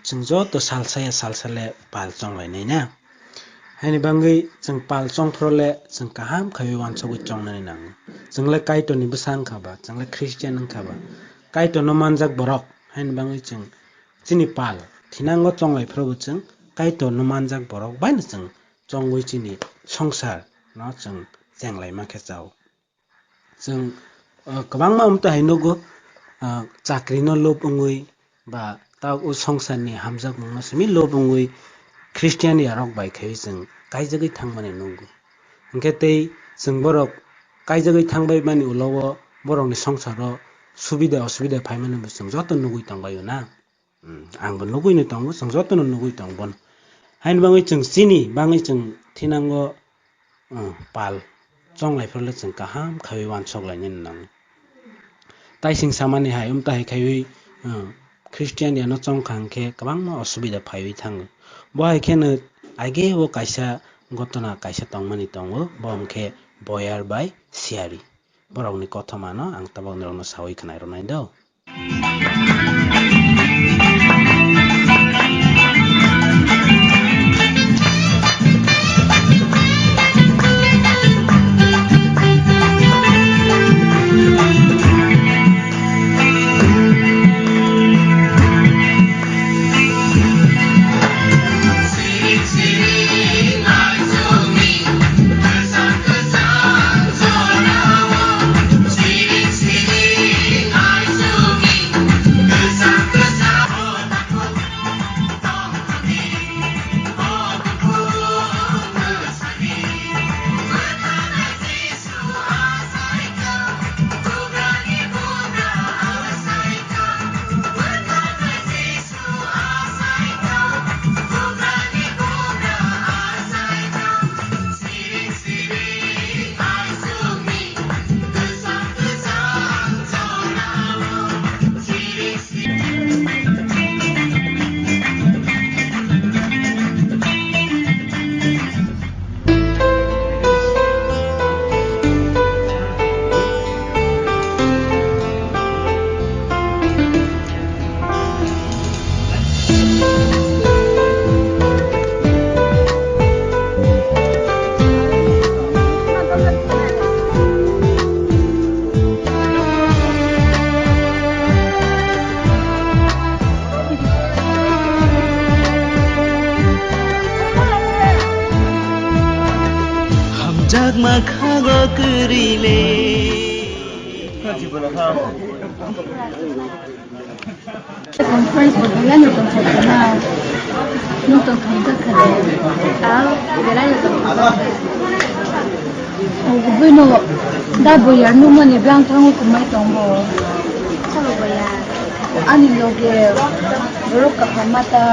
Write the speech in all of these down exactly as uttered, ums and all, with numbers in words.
chwng joto salsa ya salsa le pal chonglainai na. Haini bagwi chwng pal chongphuru le chwng kaham khaiwi uansugwi chongnani nango. Chwng le Kaitorni bwsa wngkha ba, chwng le Christian wngkha ba, Kaitorno manjak borok, haini bagwi chwng chini pal thinango chonglaiphuru bo chwng Kaitorno manjak borok baino chwng chongwi chini songsar no chwng chenglai ma khe chao. Chwng, ah, kwbangma wngta hai nugo, ah, chakri no lob wngwi ba ta o songsar ni hamjakmung no simi lob wngwi Christian ya rok bai khai chwng kaijagwi thangmani nugo. Hwnkhe tei chwng borok kaijagwi thangbai mani ulo o borok ni songsar o subida osubida phaimani bo chwng joto nugwi tongbai o na. Hmm, ang bo nugwi no tongo, chwng joto no nugwi tongo bono. Haini bagwi chwng chini bagwi chwng thinango, hmm, pal chonglaiphuru le chwng kaham khaiwi uansuk lainani nango. Taising samani hai wngta hai khaiwi, hmm, Christian ya no chongkha hwnkhe kwbangma osubida phaiwi thango. Bo hai kheno age o kaisa gotona kaisa tongmani tongo, bo hwnkhe boyar bai siyari. Borokni kothoma no ang tabok norokno sawi khwnai rwnai do. Hamjakma khago kwrwi le. Conference bo belai no tongthok khna. Nwng tongthok jak kha de. Ah, belai no tongthok jak kha. Obo buino da boyar nukmani bwlang thango kwmai tongo. Sabo boyar. Ani loge borok kaham mata.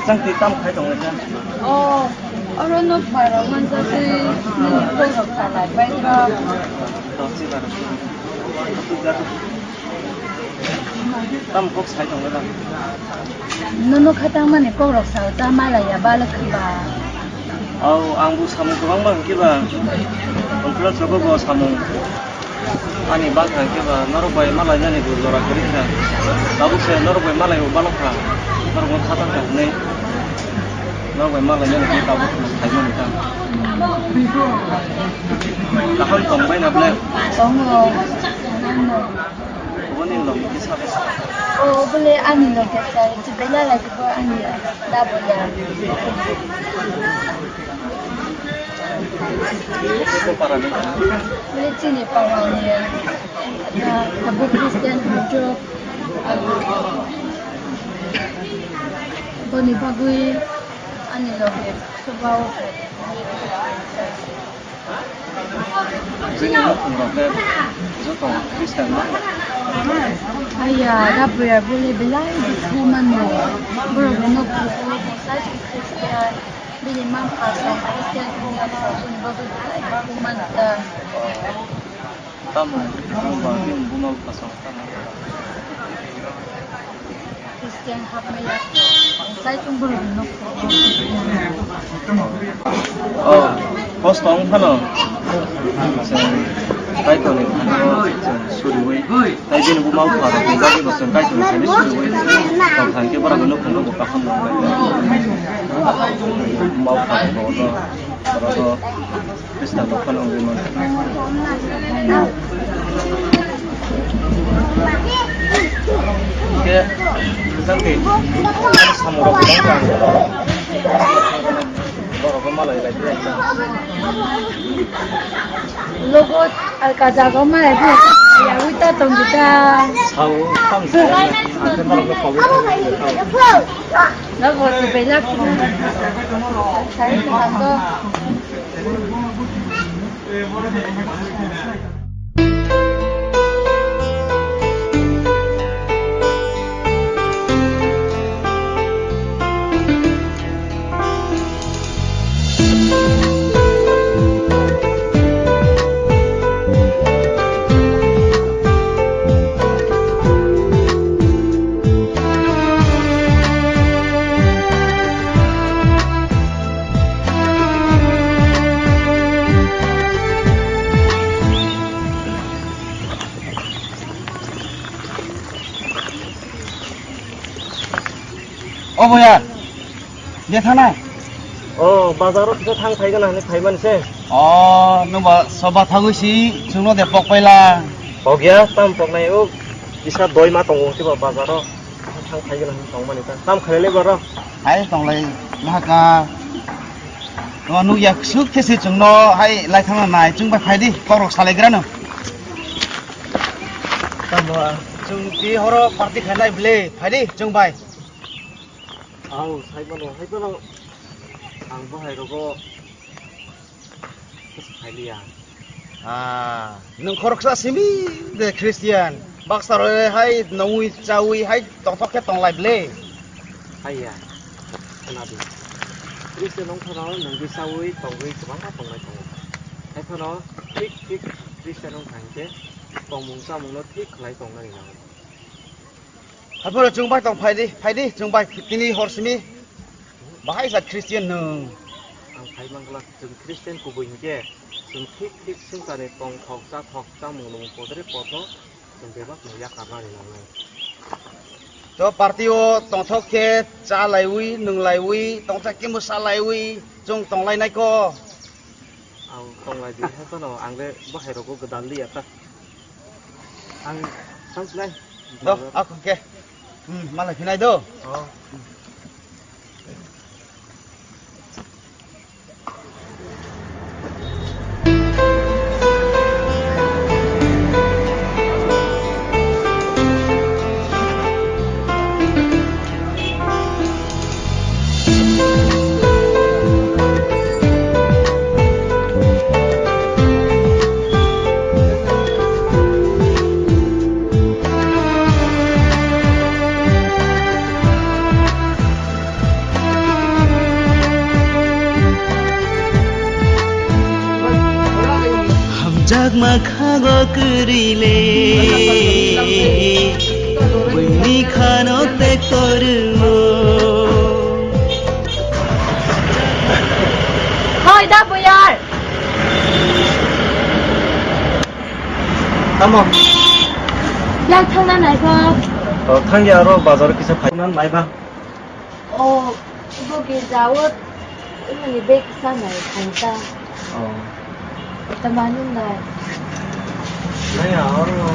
Chang twi tamo khai tongo khe? O, oro no pharok manjagwi nini kok rok salai pai kha. Tamo kok sai tongo da? Nono kha tangmani kok rok sao ta malaya balwk kha ba. Au, ang bo samung kwbangma hwnkhe ba, conference rogo bo samung ani bangkha hwnkhe ba, norok bai malainani bo jora kwrwi kha. Tabuk se norok bai malai bo balok kha, norok bo kha tang kha hwnwi. Norok bai malainani bo tabuk khaimani ta. Kaham tong bai na ble? Tongo. Boni log kisa. O bole ani loge chai, chibela lagi bo ani da boya. Bole chini parani, ah, abo Christian hwnjok. Boni bagwi ani loge subao. Chini nukhungrok khe joto Christian no? Haiya, Rabbia bole belai dukhu mano. Borok no kugo bo sai Christian. Bini mangkha song Christian wngya song bini bagwi belai khe man ta. Tamo, bini buma bupha song tamo. Christian hapmaya, Kaitor borok ni nokho. Oh, kosto wng phano. Chwng Kaitor ni thani chwng suriwi. Tai bini buma bupha rok ni bagwi bo chwng Kaitor ni thani suriwi tong thang khe borok no nukhung no bo kaham nang lai. Buma bupha rok bo no, borok no Khristan rok phano wngwi mano. Khe, jang khe, samung rok kwbang kha. Borok no malai lai. Logo alka jaga ma ya, ya uita tong kita. Sao, tong kita. Ante norok no pogwi. Na bo se belak. Sai ko. O boya, je thana? O, bazar o kisa thang phai gana hinwi phai mani se. O, nwng ba soba thangwi si, chwngno de pok paila. Pok ya, tam pok nai o, kisa doi ma tongo, kisa bazar o. Thang phai gana hinwi tong mani ta. Tam khalai le baro. Hai tong lai, ma ka. Nwng nuk ya ksuk khe se chwngno, hai lai thang nai, chwng bai phai di, kok rok salai gra no. Tamo, chwng ti horo party khainai bwle, phaidi chwng bai. Ang sai mano, hai mano. Ang bo hai rogo. Phailiya. Ah, nwng khoroksa simi de Christian. Baksa roi hai nongwi chawi hai tongthok khe tonglai bwle. Haiya. Khwnadi. Christian wng phano nongwi chawi tongwi kwbangma tongnai tongo. Hai phano thik thik Christian wng kha hinkhe tongmung chamungno thik khlai tongnani nango. Haphoro chwng bai tong phaidi, phaidi, chwng bai tini hor simi. Bahai sa Christian nwng. Ang phai mangla chwng Christian kubui hinkhe chwng thik thik swngcharni tongthok chathok chamung nwng podre potno chwng bebak no yakarnani nangnai. To party o tongthok khe cha laiwi, nwng laiwi, tongthok khe mwsa laiwi, chwng tonglainai ko. Ang tonglai di hai phano ang le bahai rogo gwdal liya ta. Ang thank nai. Do, ako ke. Hmm, malai phinai do. Oh. Hamjakma khago kwrwi le, buini khano tei kwrwngmo. Hoi da buyar. Tamo? Yang thangna nai kho. O, thangya aro bazar kisa phai nai ba. O, bo girja o, imani bag sa nai thangta. O. Tama nung nai. Nai ya, oro,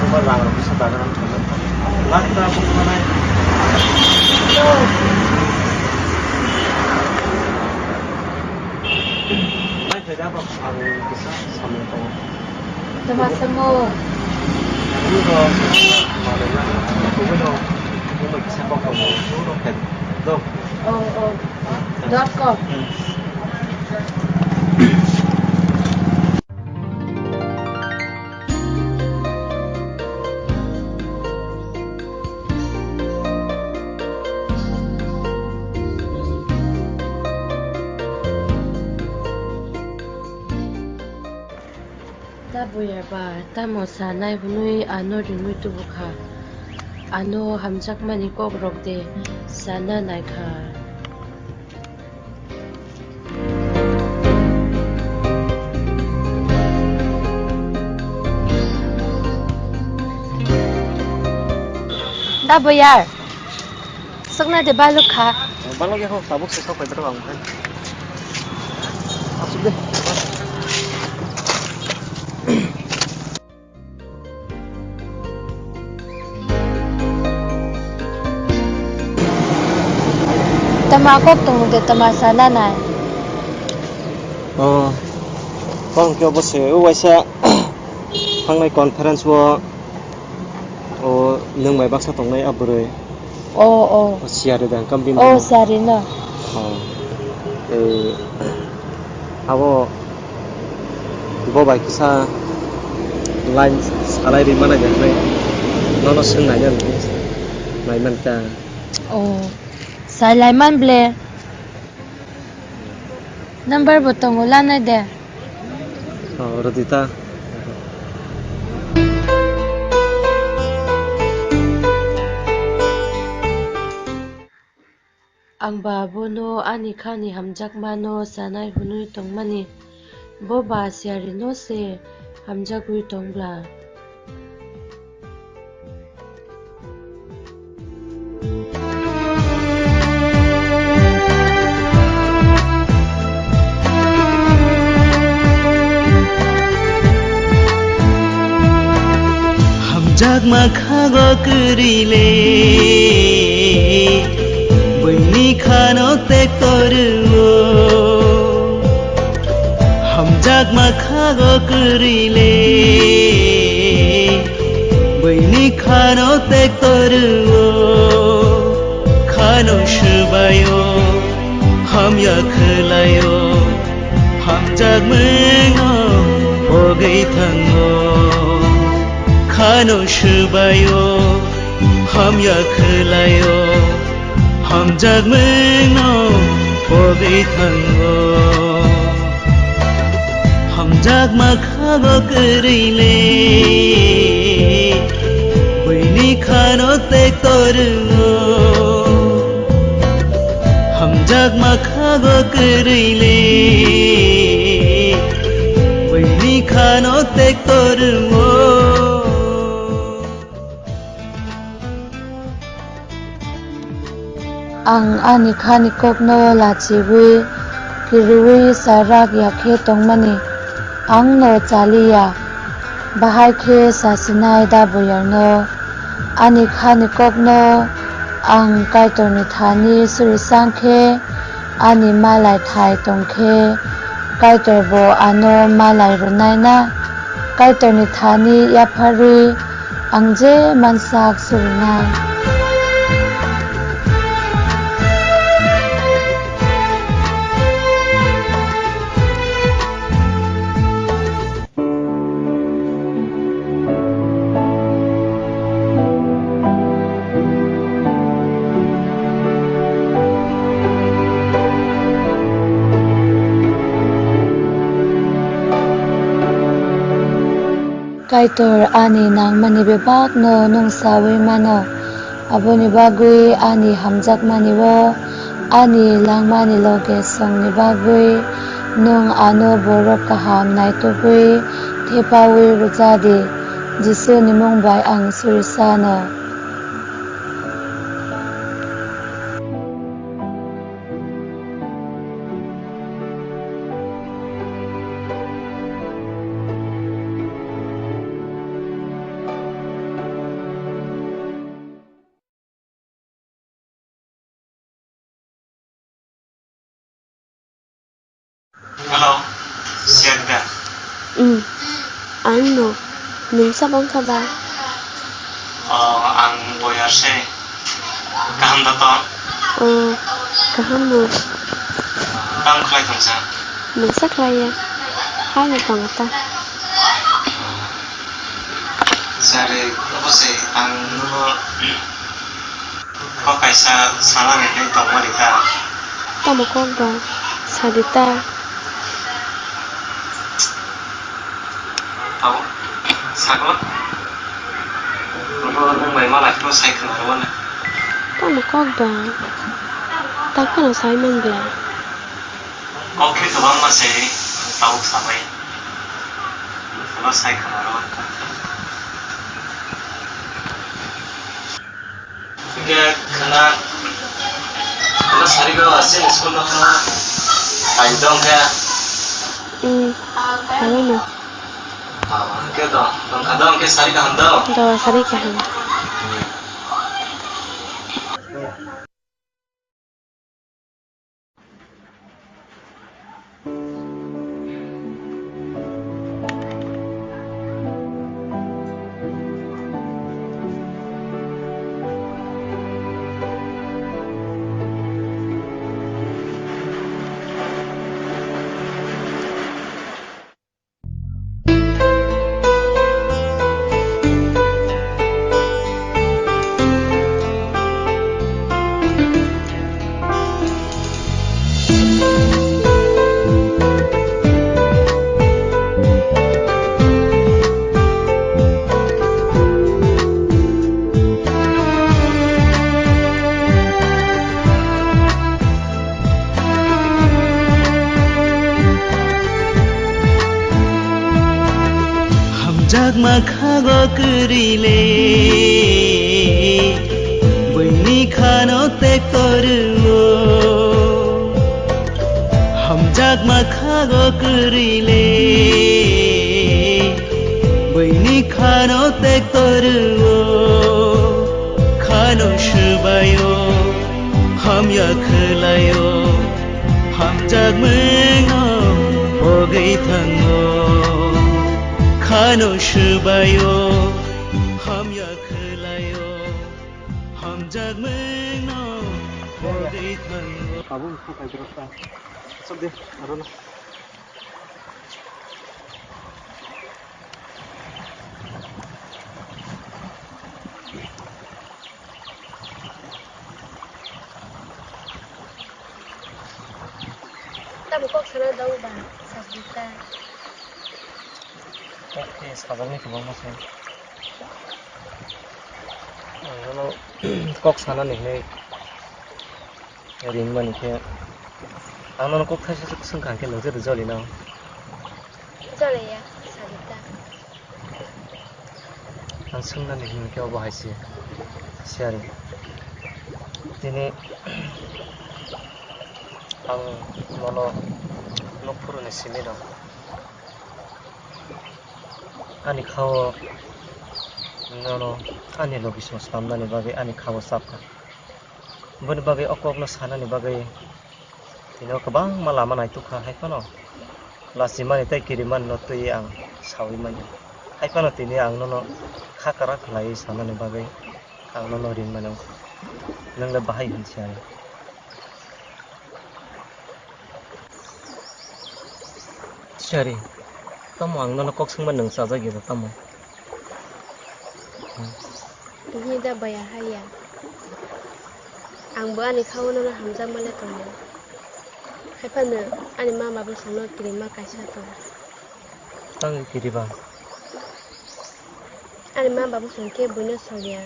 oro rang rok kisa dagra thangna. Lakta bukma nai. O. Nai thai da ba, ang kisa samung tongo. Tama samo. Ang ro, malai na, kubui no, kubui no kisa kok tongo. Kubui no khen. Do. O, o. Dot com. Buya ba, tamo sanai hwnwi ano ringwi tubu kha. Ano hamjakmani kokrok de sana nai kha. Da boyar. Sokna de baluk kha. Baluk ya ho, tabuk se sok pai ang hai. Asuk de. Tama kok tongo de tama sana nai. Oh, kok ke obo se, o waisa thangnai conference o, o nwng bai baksa tongnai a bwrwi. O, o. O siyari da, kam bini. O, siyari no. O. Ei, abo bo bai kisa line salai ri mana jak nai. Nono swng nai jak nai. Nai man ta. O. Sai lai man ble. Number bo tongo, lanai de. Oh, rwdi ta. Ang ba bono ani khani hamjakmano sanai hwnwi tongmani, bo ba siyarino se hamjagwi tong bla. Hamjakma khago kwrwi le, buini khano tekto rwo. Hamjakma khago kwrwi le, buini khano tekto rwo. Khano swbaio, hamya khwlaio, hamjakmano pogwi thango. Khano swbaio, hamya khwlaio, hamjakmano pogwi thango. Hamjakma khago kwrwi le, buini khano tekto rwo. Hamjakma khago kwrwi le, buini khano tekto rwo. Ang ani khani kokno lachiwi, kiriwi sarak ya khe tongmani, ang no chaliya. Bahai khe sasinai da boyarno. Ani khani kokno ang Kaitorni thani suri sang khe ani malai thai tong khe, Kaitor bo ano malai rwnai na. Kaitorni thani yapharwi ang je mansak surinai. Kaitor ani nangmani bebakno nwng saui mano, aboni bagwi ani hamjakmani-o ani langmani loge songni bagwi nwng ano borok kaham naitugwi thepaui rwja di. Jisu ni mung bai ang suri sano. Hello, Siak da? Hmm, ang no. Nwng sabo wngkha ba? Oh, ang Boyar se. Kaham da to? Oh, kaham no. Tamo khlai tong sa? Nwng sa khlai ya. Hai no tongo ta. Sari, obo se ang nono kok kaisa sana hinwi tongmani ta. Tamo kok ba? Sadi ta. Abo, sakno. Oro nwng bai ma lakhno sai khna rwmani. Tamo kok ba? Takhano sai man bla. Kok khe kwbangma se ri, tabuk sabai. Abo sai khna rwmani. Hingke khna, khna sari go asin school no khna. Ai dong khe. Hmm, harino. Ah, hingke dong, dong kha dong khe sari kaham dong. Do sari kaham. Hamjakma khago kwrwi le, buini khano tekto rwo. Hamjakma khago kwrwi le, buini khano tekto rwo. Khano swbaio, hamya khwlaio, hamjakmano pogwi thango. Khano swbaio, hamya khwlaio, hamjakmano pogwi thango. Abo wngkha kaitorkha. Asok de, arono. Tamo kok sana dong ba, sajita. Kok khe sajaknai kwbangma se. Ang nono kok sanani hinwi ringmani khe, ang nono kok thaisa swk swngkha hwnkhe, nwng je rwjali no? Jaliya, sajita. Ang swngnani himkhe obo hai se, siyari. Tini ang nono nukphuruni simi rw. Ani khao nono ani logismo swnamnani bagwi ani khao chapkha. Boni bagwi o kokno sanani bagwi tini o kwbangma lama naitukha, hai phano lachimani tei kirimani no twiwi ang saui manya. Hai phano tini ang nono kha kwrak khlaiwi sanani bagwi ang nono ringmani wngkha. Nwng le bahai hwn si ano. Sari, tamo ang nono kok swngma nwng chajak ya da tamo? Bini da baya haya. Ang bo ani khao nono hamjakma le tongo. Hai phano ani ma babu songno kirima kaisa tongo. Tang kiriba? Ani ma babu song khe buino songya.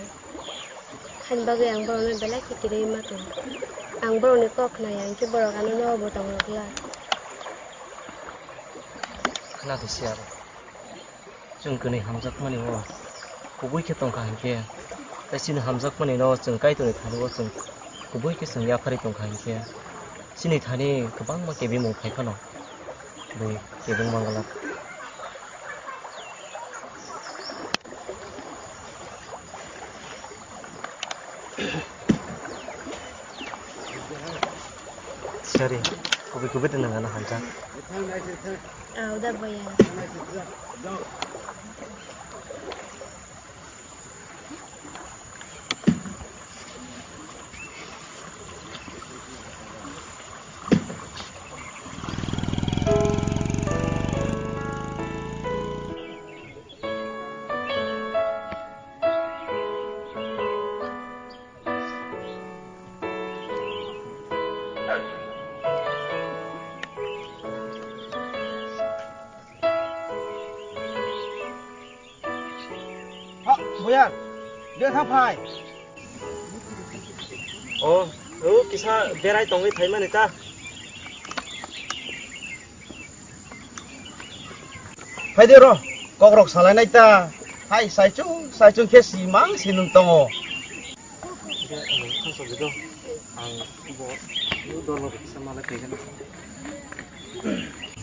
Hani bagwi ang borokno belai khe kirima tongo. Ang borokni kok khnaya hwnkhe borok ano nobo tongrok glak. Khna khe siya. Chwng kwnwi hamjakmani o kubui khe tongkha hinkhe, tei chini hamjakmani no chwng Kaitorni thani o chwng kubui khe chwng yapharwi tongkha hinkhe, chini thani kwbangma kebengmung phai phano bui kebeng manglak. Sorry, kubui kubui tongna gana hamjak. Ah, udah bayar. Ya, dia thang phai. O, o kisa berai tongwi phaimani ta. Phaidi ro, kokrok salainai ta. Hai, saichung, saichung khe si mang si nung tongo. Khe ang khasok di do. Ang bo, bo dolo kisa malai phaikhe.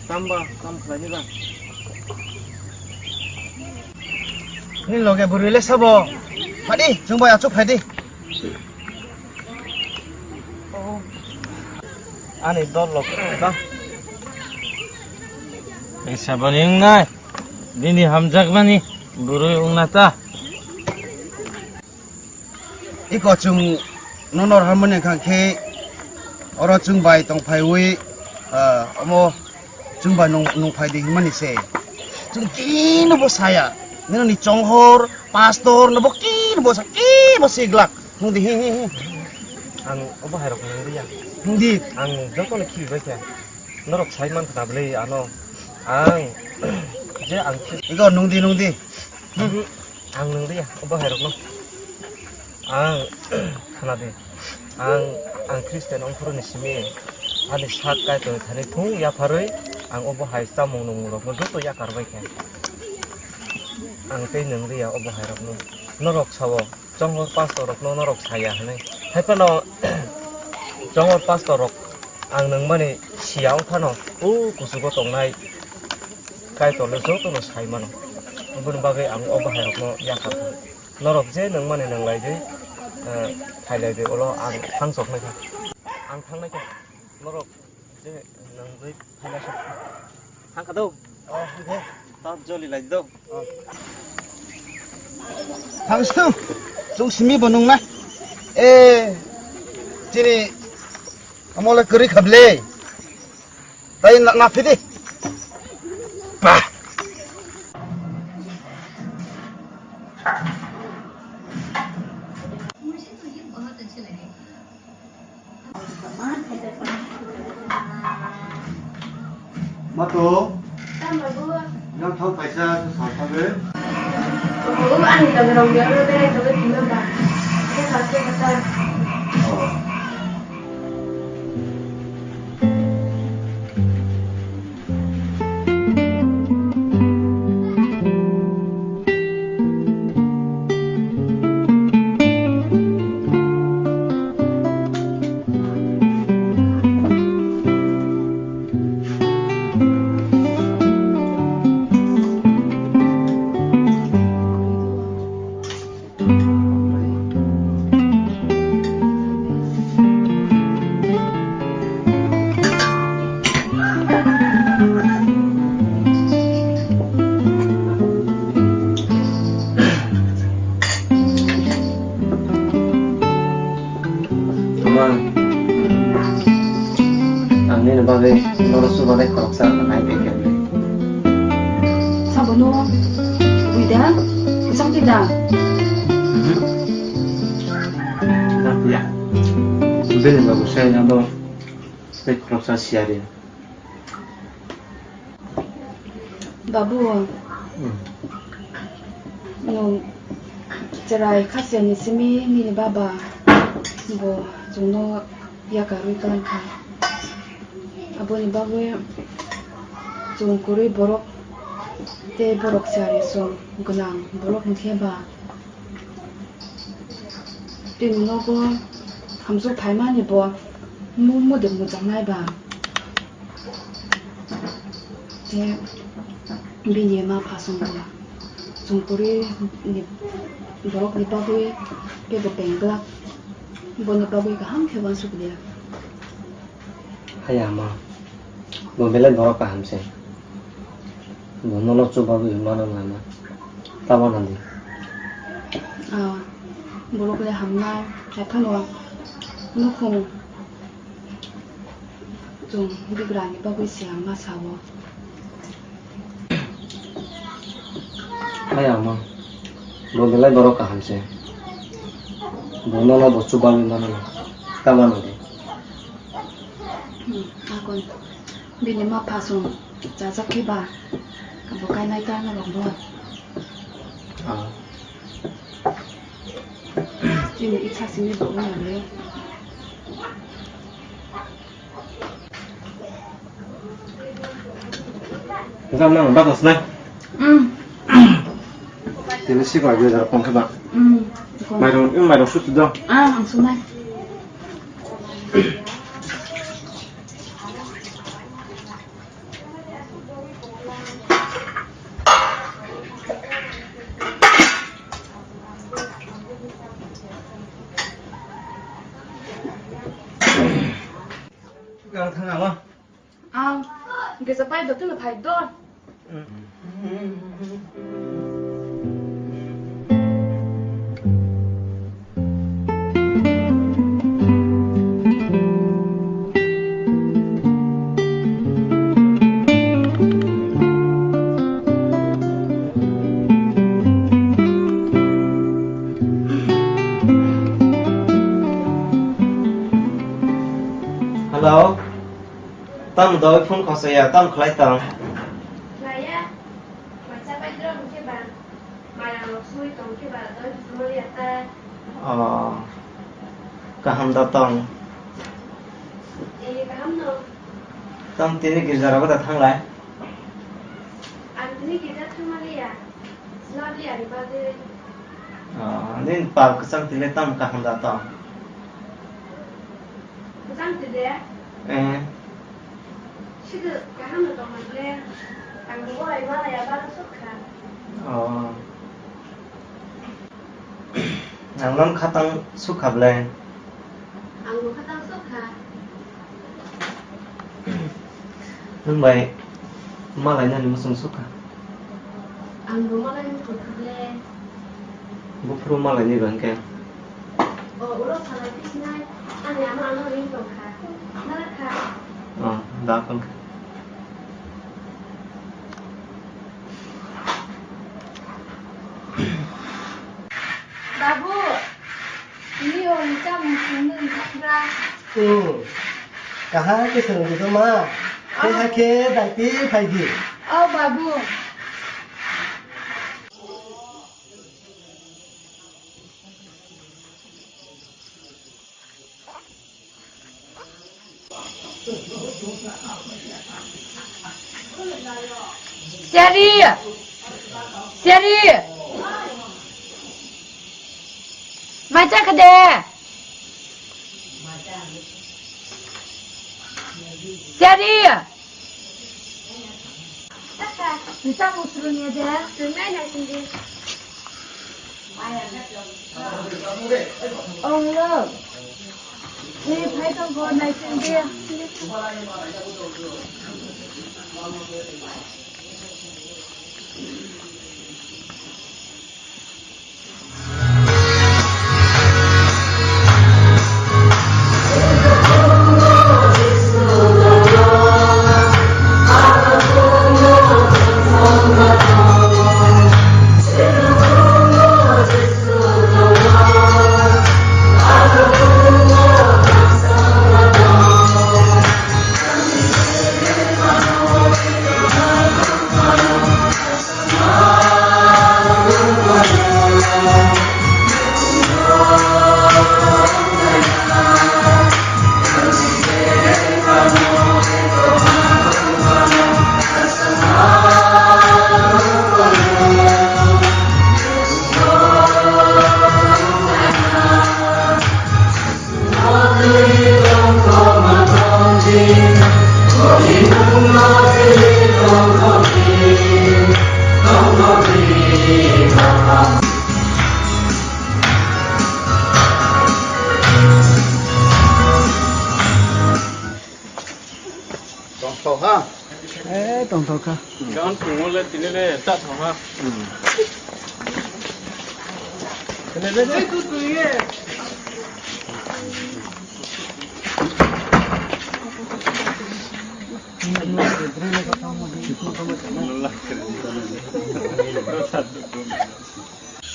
Tamba, tam khlaini ba. Ni loge bwrwi le sabo. Phaidi, chwng bai achuk phaidi. Ani dol lok ba. Ei sabani wngnai. Bini hamjakmani bwrwi wngna ta. Iko chwng nono harmoni wngkha khe oro chwng bai tong phaiwi, ah, omo chwng bai nung, nung phai di hinmani se. Chwng kino bo saya. Nini chonghor, pastor, no bo kino bo sa, kino bo siglak. Nung di, he, he, he. Ang obo hai rok nung di ya. Nung di. Ang joto no khibi bai khe. Norok sai man khna bwle ano. Ang je ang. Iko nung di, nung di. Hmm. Ang nung di ya, obo hai rok no. Ang khna di. Ang, ang Christian ongphuru ni simi ani sak Kaitor thani thung yapharwi ang obo hai chamung nungmung rok no joto yakar bai khe. Ang tei nung di ya obo hai rok no. Norok sao, chonghor pastor rok no norok saya hinwi. Hai phano chonghor pastor rok ang nung mani siya ong phano, o kuchugo tongnai Kaitor le joto no sai mano. Oboni bagwi ang obo hai rok no yakar kha. Norok je nung mani nung lai di, eh, phai lai di, ulo ang thang sok nai kha. Ang thang nai kha. Norok je nung bai phai lai sok. Thang kha do? Oh, de. Ta joli lai di do. Oh. Thang sung. Chung simi bo nung nai. Eh, chini amo le kwrwi kha bwle. Tai na, na phidi. Bah. Mato. Tamo bu. Nang thok paisa sa sa be. Bu ani ta rong ya ro berai to be tino ba. Ke sa ke ta. Oh. Ama, ang nini bagwi norok chubanai khoroksa nai bai khe. Sabono bui da, kwchang twi da. Mhm. Dak ya. Bini babu sai abo tei khoroksa siyari. Babu, hmm, nwng chwrai khasiani simi nini baba bo chwngno yakarwi kwlangkha. Aboni bagwi chwng kwrwi borok tei borok chari chwng gwnang borok hwnkhe ba tini nogo hamjwk phaimani bo mu-, muduk muchungnai ba. Tei bini ma pha songbo chwng kwrwi ni borokni bagwi teibo peng glak, boni bagwi kaham khe uansuk liya. Haya ma, bo belai borok kaham se. Bo nono chubagwi mano lama. Tamo nang di. Ah, borok le hamnai, hai phano nukhung chwng bigrani bagwi se ang ma sao. Haya ma, bo belai borok kaham se. Bo nono bo chubagwi mano. Tamo nang di. Hmm, akon. Bini ma pha song chajak khe ba, abo kainai ta norok bo. Ah. Chini itha simi bo wng le. Jam nang, bak nang. Hmm. Tini si koi bia jar pon khe ba. Hmm. Mairung, mairung sutu do. Ah, ang sunai. Ang thang ama. Ang, gesa pai do, tu phai do. Hello. Tamo doi phone khosaya, tamo khlai tong? Khlaiya. Waisa pai drop khe ba. Maya rok sui tong khe ba, doi phone ya ta. Oh. Kaham da tong? Eh, kaham no. Tamo tini girja rogo da thanglai? Ang tini girja thangmaliya. Swnam liya ni bagwi. Oh, nini pal kwchang tile tamo kaham da tong? Kwchang tile? Eh. Sido kaham no tong na ble. Ang bo ai malaya baro sukha. Oh. Ang non khatang sukha ble. Ang bo khatang sukha. Nwng bai malainani muchung sukha? Ang bo malainani muchung sukha le. Buphuru malaini ba hwnkhe? O, ulo salai twi sinai, ani ama ano ring tongkha. Nalakha. O, da phone kha. Babu, tini o chamung songno rijak bra? Hmm. Kaham khe swrwng di ma. Tei hakhe daiti phai di. O babu. Seri! Seri! Mai chakha de? Seri! Nisa musulung ya de? Sungai na sini. Ong lo. Ni phai tong ko nai sing dia. Tongthok ha? Eh, tongthok kha. Gan phungo le tini le cha thok ha. Tini le le.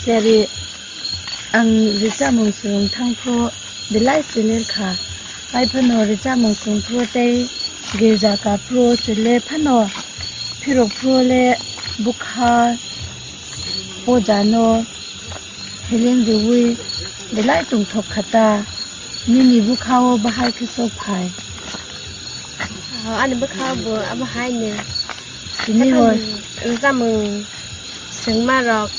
Seri, ang richamung swrwng thang pho belai chilel kha. Hai phano richamung swrwng pho tei girja ka pho chile phano phirok pho le bwkha puja no Heleng riwi belai tongthok kha ta, nini bwkha-o bahai khe sok phai. Oh, ani bwkha-o bo abo hai ni. Tini hor. Chamung swngma rok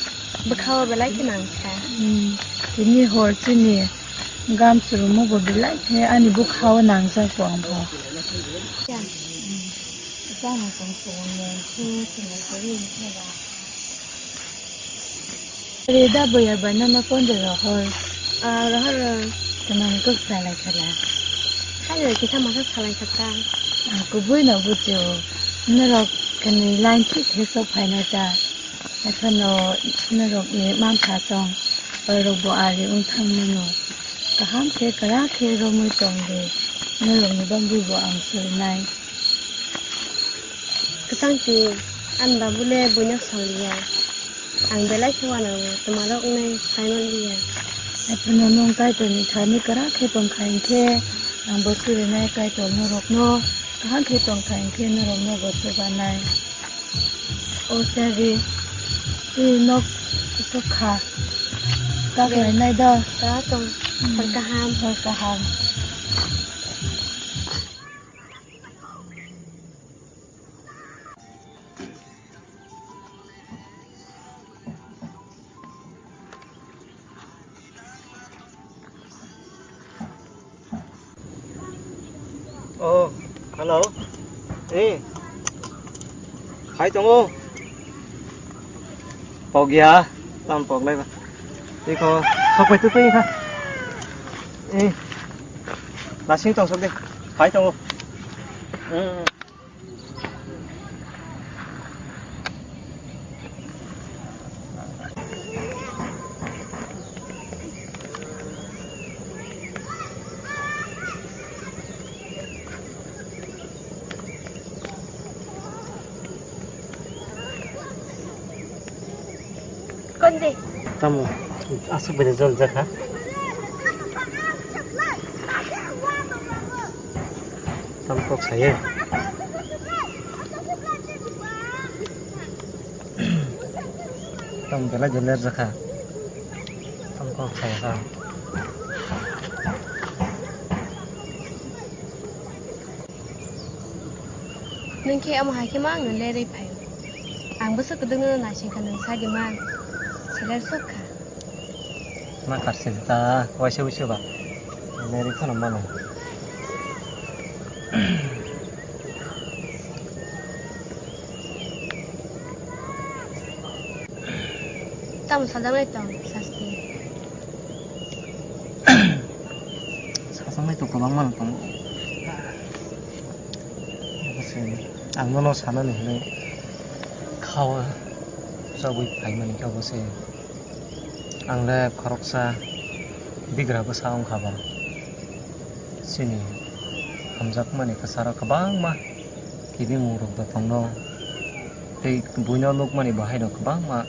bwkha-o belai khe nang kha. Hmm, tini hor chini gam chwrwngmo bo belai khe ani bwkha-o nangjak bo ang bo. Ya. Reda boya bai nono phone de rohor. Ah, rohor, rohor. Tamani kok salai khala. Hai, kisa masa salai kha ta. Ah, kubui no bujo. Norok kani line thik khe sok phaina ta. Ekhano norok ni mansa tong. Orok bo ari wng thang mano. Kaham khe kwrak khe romwi tong di. Norok ni bangwi bo ang sorinai. Kwchangchi, ani babu le buino saliya. Ang belai khe uanango, twmarok wngnai phai manliya. Aphano nwng Kaitorni thani kwrak khe tong kha hinkhe, ang bo surinai Kaitor norokno kaham khe tong kha hinkhe norokno bo chubanai. O sari, chini nok sok kha. Kaklainai do? Ka tong, hmm, hor kaham. Hor kaham. Oh, hello. Eh. Hai tongo. Pok ya, tam pok lai ba. Iko, sok pai tu pai kha. Eh. Lasing tong sok de. Hai tongo. Hmm. Konde. Tamo, aswk bai jol jakha. Tamo kok saye. Tamo belai jol jakha. Tamo kok saye kha. Nwng khe omo hai khe ma ang no lerwi phaio. Ang bwswk kwdwkno naising kha nwng sa di man. Seler sok kha. Ma karse ta waisa wisa ba. Lerwi phano mano. Tamo sajaknai tong sasti. Sajaknai to kwbangma no tongo. Obo se ang nono sanani hinwi kha o chobwi phaimani khe obo se. Ang le khoroksa bigra bwsa wngkha ba. Chini hamjakmani kwcharo kwbangma kibimung rok bo tongno. Tei buino nukmani bo haino kwbangma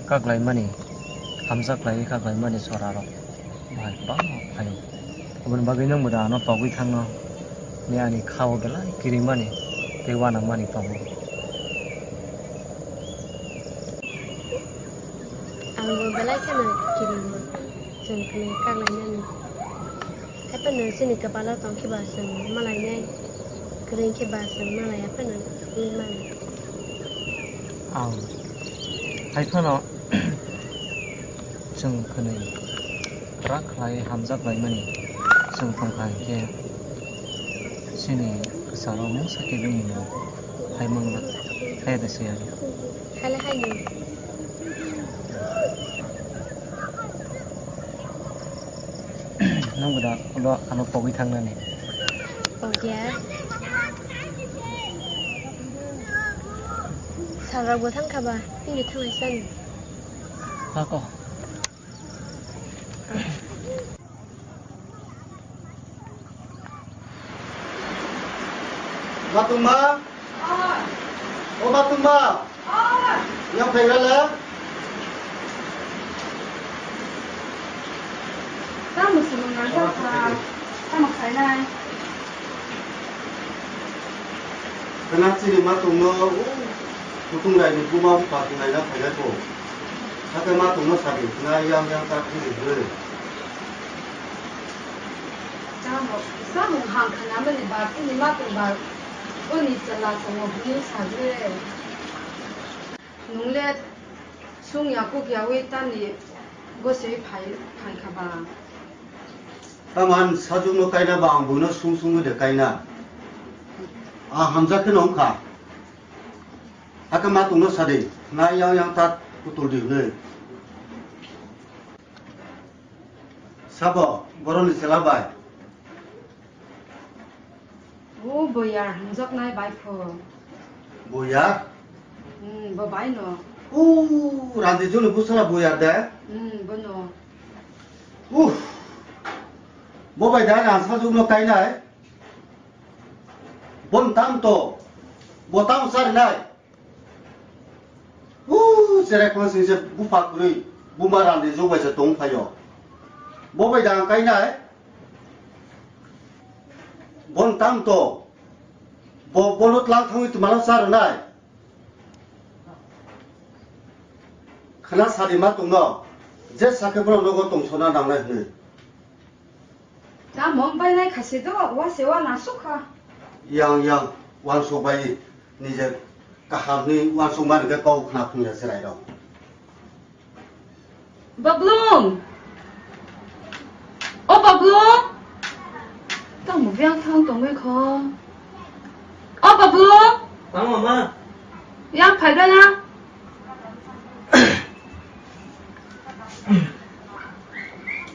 kaklaimani, hamjaklaiwi kaklaimani chora rok bo hai kwbangma phaio. Aboni bagwi nwng bo da ano pogwi thangno, ni ani kha o belai kirimani tei uanangmani tongo. Ang bo belai kheno kiringo, chwng kwnwi kaklainani. Haiphano chini kwpalo tong khe ba chwng malainai, kwrwi khe ba chwng malaiya phano wngwi mano. Ang haiphano chwng kwnwi kwrak khlai hamjak laimani chwng tong kha hinkhe chini kwcharo mungsa khe bini hai mangla khe de se. Khaile haino. Nwng bo da ulo ano pogwi thangnani. Pogya. Salrok bo thang kha ba, tini thanglai sani. Hako. Batungma? O Batungma? Yang phaigra le? Tamo swrwng nang kha, tamo khainai? Khana chini ma tongno, o, kutung rai ni buma bupha tong naina phainai kho. Hakhe ma tongno sadi, na yang yang ta thangwi hwnwi. Chamo, samung hang khanamani bagwini ma tong ba, boni chwla tongo hwnwi sagwi. Nungle sung ya kuk yawi tani goswi phai, phai kha ba. Taman sajwkno kaina ba ang buino sung sungwi de kaina. A hamjak kheno wngkha. Hakhe ma tongno sadi, na yang yang ta kutul di hwnwi. Sabo, boroni chwla bai. O boyar hamjaknai bai pho. Boyar? Hmm, bo bai no. O, randi joni busala boyar de? Hmm, bono. Uff. Bo bai da na sajwkno kainai. Bon tam to. Bo tam sarinai. Uff, cherek pang sing se bupha kwrwi. Buma randi jok bai se tong phaio. Bo bai da kainai. Bon tam to. Bo, bono tlang thangwi twmano cha rwnai. Khna sadi ma tongno, je sakhe bono nogo tongsona nangnai hwnwi. Tamo wng bai nai kha se do, wa se wa na sukha. Yang, yang, wansuk bai nije kaham hwnwi wansuk mani khe kok khna phung ya chwrai rok. Bablung! O Bablung! Tamo biyang thang tongwi kho. O Bablung! Tamo ma? Yang phai da ya?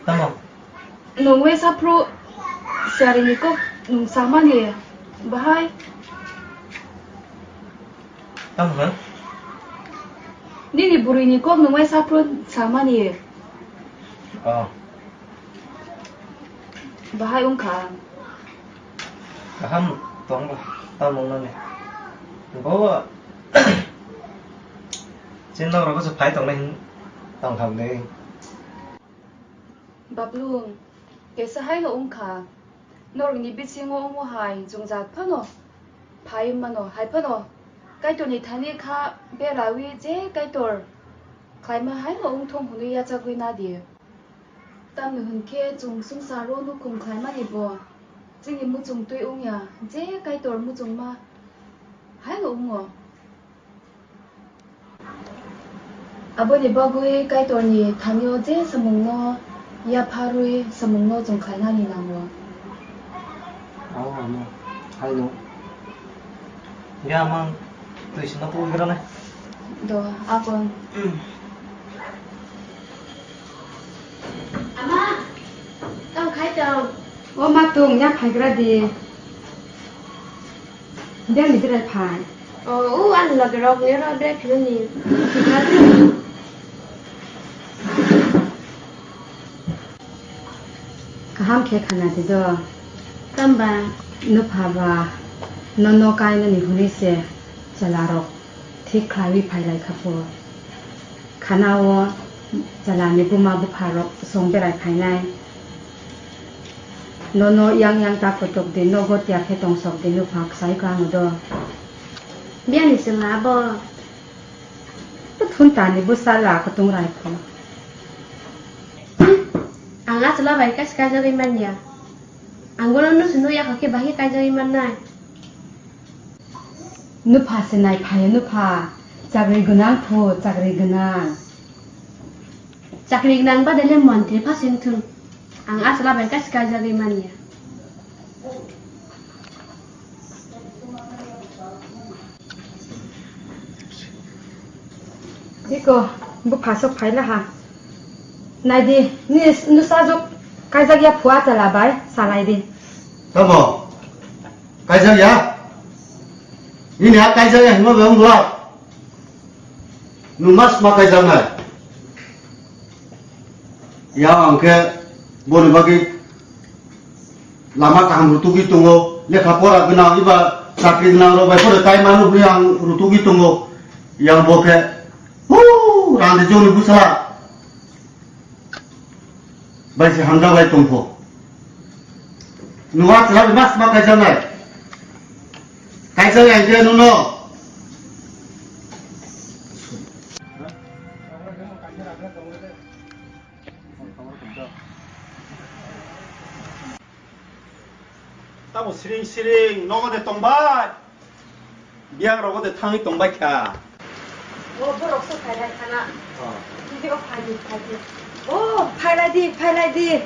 Tamo? Nungwi saphru siarini kok nung samani bahai. Tamo hwn? Nini bwrwini kok nungwi saphru samani. Oh. Bahai wngkha. Kaham tong ba, tamo nani. Bo. Chin nang rogo se phai tong nai tong tham le. Bablung, kesa haino wngkha. Norokni bisingo omo hai jwngjal phano phai mano, hai phano Kaitorni thani kha berawi je Kaitor khlaima haino wngthong hwnwi yachagwi nadi. Tamni hwn khe chwng swngcharo nukhung khlaimani bo chini muchung twi wngya, je Kaitor muchungma haino wngo. Aboni bagwi Kaitorni thanio je samungno yapharwi samungno chwng khlainani nango. Abo ano, haino. Ya, mang, twi sino pugwi granai. Do, akon. Ama, tong khai tong. O ma tong, ya phaigra di. Biyang ni berai phai. O, o, ani loge rok ni oro berai philoni. Kaham khe khana di do. Tamba? Nupha ba, nono kainani hwnwi se chwla rok thik khlaiwi phai lai kha pho. Khana o chwla ni buma bupha rok song berai phainai. Nono yang yang ta kotok di, nogo tiya khe tong sok di, nupha kwsai kha ano do. Biyani chwla abo. Thun tani bwsa la kutung rai pho. Ang a chwla bai kaisa kaijagwi manya. Ang bono nusu nukya khe bahai kaijagwi mannai. Nupha se nai phaio nupha. Chakri gwnang pho, chakri gwnang. Chakri gwnang bade le montri pha sing thun. Ang a chwla bai kaisa kaijagwi manya. Iko, bupha sok phai laha. Naidi, nini s-, nusa jok kaijak ya phua chwla bai, salai di. Tamo? Kaijak ya? Nini ha kaijak ya hima bai wngla? Nwng ma sma kaijaknai? Yang ang khe boni bagwi lama kaham rutugwi tongo, lekha pora gwnang eba chakri gwnang rok bai pono tai mano hwnwi ang rutugwi tongo. Yang bo khe, huu, randi joni bwsa. Bai se hamjak lai tongpho. Nuha chwla bai ma sma kaijaknai? Kaijak ya je nuno. Tamo siring siring, nogo de tongbai. Biyang rogo de thangwi tongbai kha. O, borok se phailai khana. Oh. Video phaidi, phaidi. O, phailai di, phailai di.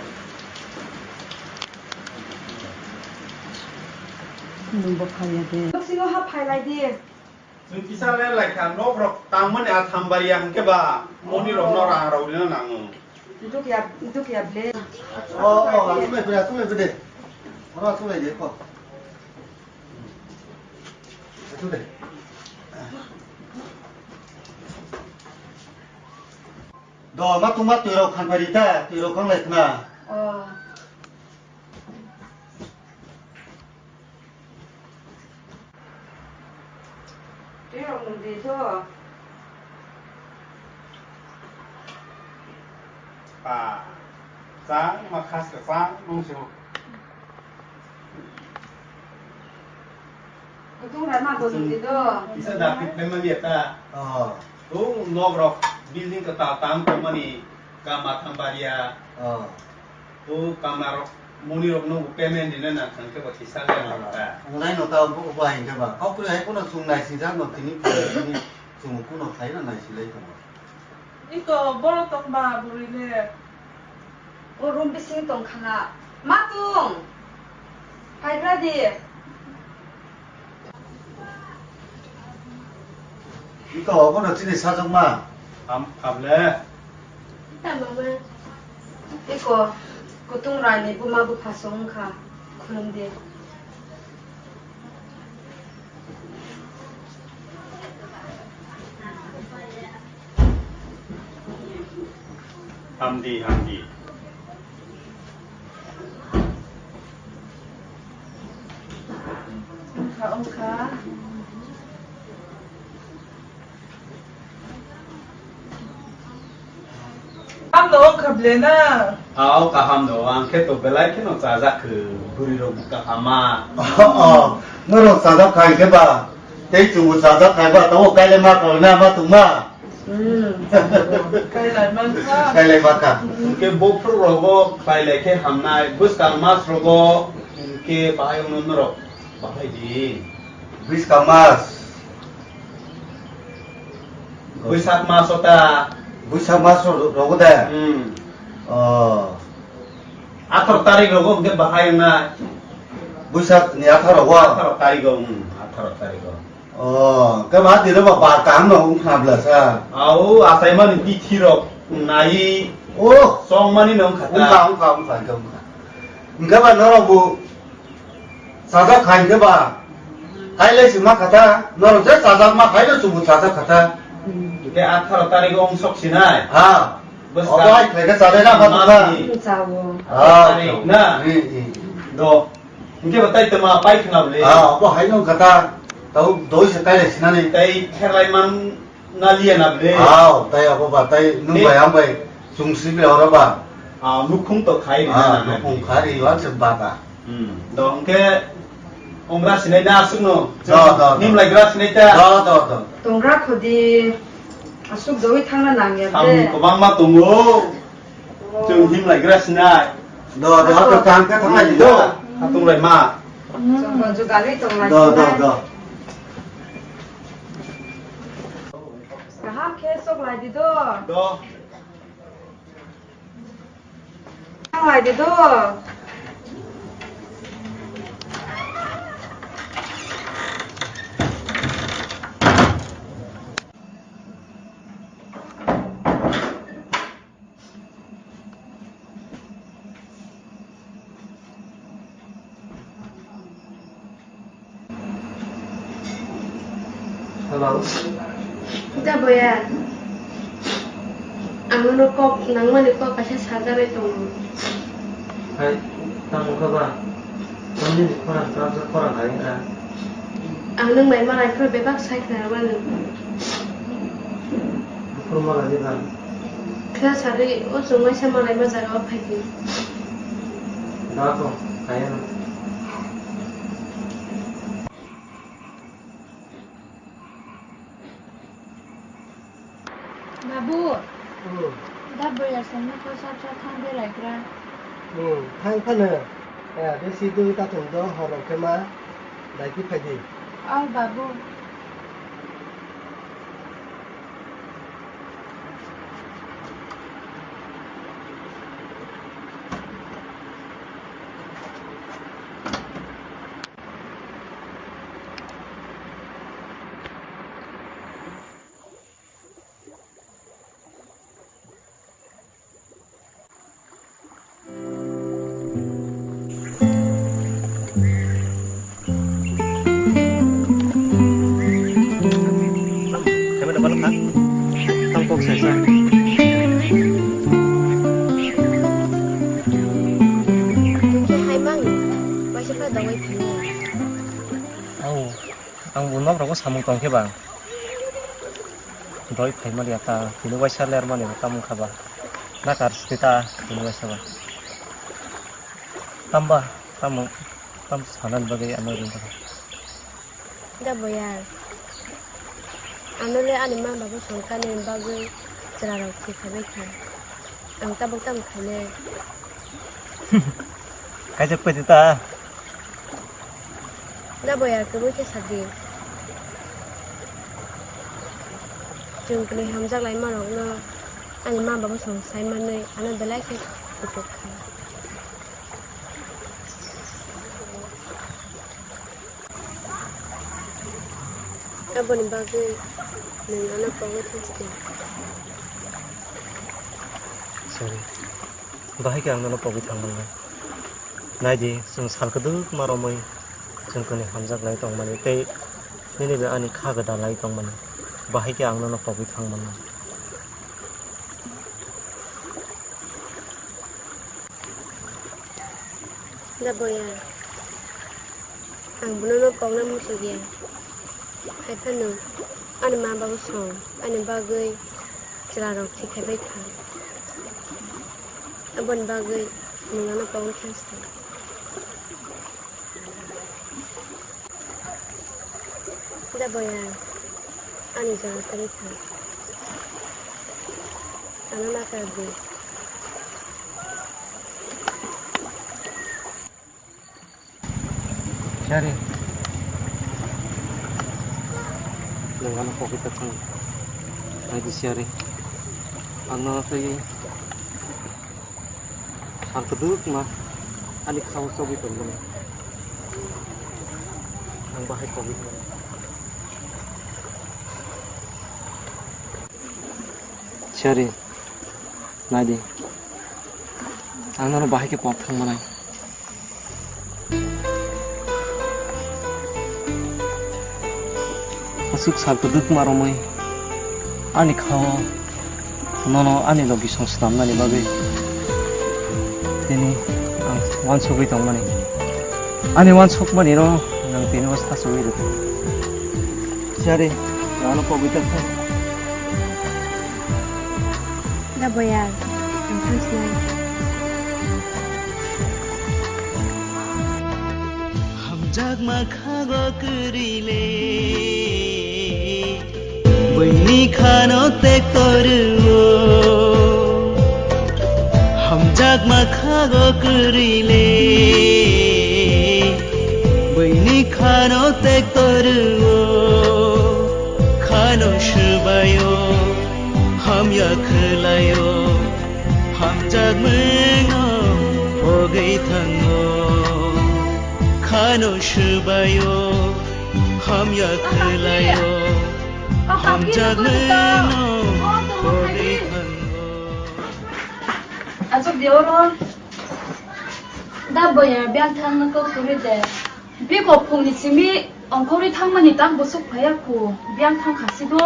Nungbo phaiya de. Nok singo ha phailai di. Chwng kisa le lai kha, nok rok tangmani a thambari ya hwnkhe ba, moni rok no rang rok rina nango. Dukya, dukya ble. Oh, oh, atung lai pede, atung lai pede. Oro atung lai de ko. Atung de. Do, ma tungma twi rok khan pari ta, twi rok kang lai khna. Oh. Twi rok nung di to. Pa, chang ma khas ka chang nung si. Kutung rana bo nung di to. Isa dapit memang ya ta. Oh. Tu nok rok building ka ta tang tang mani ka ma thambari ya. Oh. O kamlarok, monirokno bo payment rina nang thang khe bo thisa le nang ta. Wngnai no ta bo, bo hai khe ba. Kok kwrwi hai phano chwng nai sijak no tini, tini chwng phano khai no nai silai tongo. Iko boro tong ba bwrwi le. O room bising tong khana. Ma tung. Phaigra di. Iko obono chini sajwkma. Ham, hamle. Tamo ma. Iko kutung raini buma bupha song wngkha. Khulum di. Hamdi, hamdi. Wngkha, wngkha. Hamno wngkha ble na? Ao, kaham no, ang khe to belai kheno chajak kho, bwrwi rok kaham ma. Oh, norok chajak khai khe ba? Tei chwngbo chajak khai ba, tamo kailai ma kha na ma tongma? Hmm. Kailai mankha. Kailai mankha. Hwnkhe bophuru rogo khlai lai khe hamnai, bwskang mas rogo hwnkhe bahai wngno norok bahai di. Bwskang mas. Bwsak mas o ta. Bwsak mas ro-, rogo de? Hmm. Oh. Atharo tarik rogo hwnkhe bahai wngnai. Bwsak ni atharo o? Atharo tarik o, hmm, atharo tarik o. Oh, hwnkhe ma tini bo bar kaham no wngkha bla sa? Au, achaimani bithi rok nai. Oh. Chongmani no wngkha ta. Wngkha, wngkha, wngkha, wngkha, wngkha. Hwnkhe ba norok bo chajak khai hwnkhe ba, kailai se ma kha ta, norok je chajak ma khai no chwngbo chajak kha ta. Hwnkhe atharo tarik o wng sok sinai. Ha. Bwskang. Obo hai khlai khe chadai na ma tongkha. Mas ni. Chao. Ah, tarik na. Hmm, hmm. Do. Hwnkhe bo tai tongma pai khna bwle. Ah, obo hai no kha ta. Tau doi se kailai sinani. Tai kherlai man na liya na bwle. Ah, tai obo ba tai nung bai ang bai chwng sibila oro ba. Ah, nukhung to khai rina. Ah, na nukhung khai ri wan se ba ta. Hmm. Do hwnkhe ongra sinai na aswk no. Do, do, do. Nimlai gra sinai ta. Do, do, do. Tongra khodi aswk doi thangna nang ya. Samung kwbangma tongo. Chwng himlai gra sinai. Do, do, do, kaham khe thanglai di do. Hatung lai ma. Chwng bo jugalwi tong lai sinai. Do, do, do. Kaham khe sok lai di do. Do. Thang lai di do. Hello. Da boya. Ang nono kok nangmani kok kaisa sajaknai tongo. Hai, tamo kha ba? Tamni khorang, tamsa khorang hai wngkha. Ang nwng bai malai phuru bebak sai khnarwmani. Buphuru malai ni ba? Khna sagwi o chwng waisa malaima jaga o phai di. Da to, kaya na. Babu, hmm, da bwrwi aswk nokho sat sat thang berai gra. Hmm, thang phano. Eh, bisi dui ta tong do, hor rok khe ma dai ki phai di. O babu. Kami dapat letak. Tang kok saya sa. Khe hai mang, waisa kha dawai phano. Au, ang bo nok rogo samung tong khe ba. Doi phaimani ata, tini waisa lermani bo tamo wngkha ba. Nakar sita, tini waisa ba. Tamba, tamo, tam sanani bagwi ano ringkha. Da boyar. Ano le ani ma baba songkani bagwi chwla rok thwi phaibai kha. Ang tabuk tamo khainai. Kaisa pwtwi ta. Da boyar, kwbui khe sadi. Chwng kwnwi hamjak lai manokno ani ma baba song sai manwi ano belai khe kuchuk kha. Aboni bagwi nwng ano pogwi thangsi. Sorry. Bahai khe ang nono pogwi thang mannai. Nai di, chwng sal kwdwkma romwi chwng kwnwi hamjak lai tongmani tei nini bai ani kha gwda lai tongmani. Bahai khe ang nono pogwi thang mannai. Da boya, ang bono no pokna muchung ya. Hai phano ani ma babu song ani bagwi chwla rok thwi khai bai kha. Aboni bagwi nwng ano pokna thang si. Da boya, ani jora kwrwi kha. Ano nakar di. Siyari. Nwng ano pogwi ta thang. Nai di siyari. Ang no twi Sal kwdwkma ani khao chobwi tongmani. Ang bahai kogwi tongo. Siyari, nai di. Ang nono bahai khe pok thang manai. Aswk sal kwdwkma romwi ani khao nono ani logi song swnamnani bagwi tini ang uansugwi tongmani. Ani uansukmani no nwng tini o sachogwi rwdi. Siyari, ano pogwi ta thang. Da boya, ang thangsinai. Hamjakma khago kwrwi le, buini khano tekto rwo. Hamjakma khago kwrwi le, buini khano tekto rwo. Khano swbaio, hamya khwlaio, hamjakmano pogwi thango. Khano swbaio, hamya khwlaio, hamjakmano pogwi thango. Achuk di oro. Da boya, biyang thangno kok kwrwi de. Biko phungni simi ongkhorwi thangmani tak bwswk phaiya khu, biyang thang kha si do.